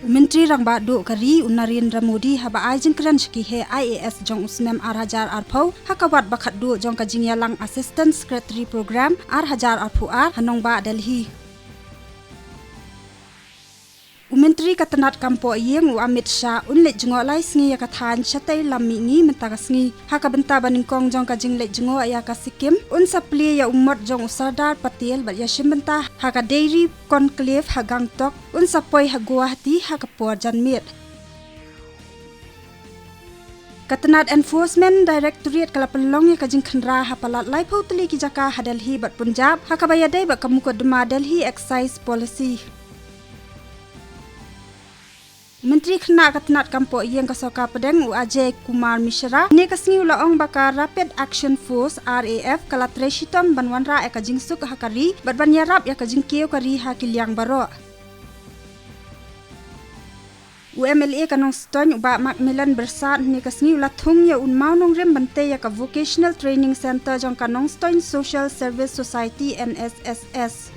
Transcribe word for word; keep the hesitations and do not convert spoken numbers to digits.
U Myntri Rangbah Duh ka ri u Narendra Modi haba ai jingkren sha ki heh I A S jong u snem ar hajar arphew ha ka wat ba khatduh jong ka jingïalang Assistant Secretary Programme ar hajar arphew ar ha nongbah Delhi. U Myntri ka tnat kam poh ïing u Amit Shah un leit jngoh lai sngi ïa ka thaiñ shatei lam mihngi mynta ka sngi. Ha ka bynta ba nyngkong jong ka jingleit jngoh ïa ka Sikkim, un sa plie ïa u mot jong u Sardar Patel bad ïashim bynta ha ka Dairy Conclave ha Gangtok, un sa poi ha Guwahati ha ka por janmiet. Ka tnat Enforcement Directorate ka la pynlong ïa ka jingkhynra ha palat laiphew tylli ki jaka ha Delhi bad Punjab ha kaba ïadei bad ka mukotduma Delhi Excise Policy. U Myntri Khynnah ka tnat kam poh ïing ka sorkar pdeng u Ajay Kumar Mishra ne ka sngi u la ong ba ka Rapid Action Force R A F ka la trei shitom ban wanrah ïa ka jingsuk ha ka ri bad ban ïarap ïa ka jingkiew ka ri ha ki liang baroh. U M L A ka Nongstoiñ u Bah Macmillan Byrsat ne ka sngi u la thung ïa u mawnongrim ban tei ïa ka Vocational Training Centre jong ka Nongstoiñ Social Service Society, N S S S.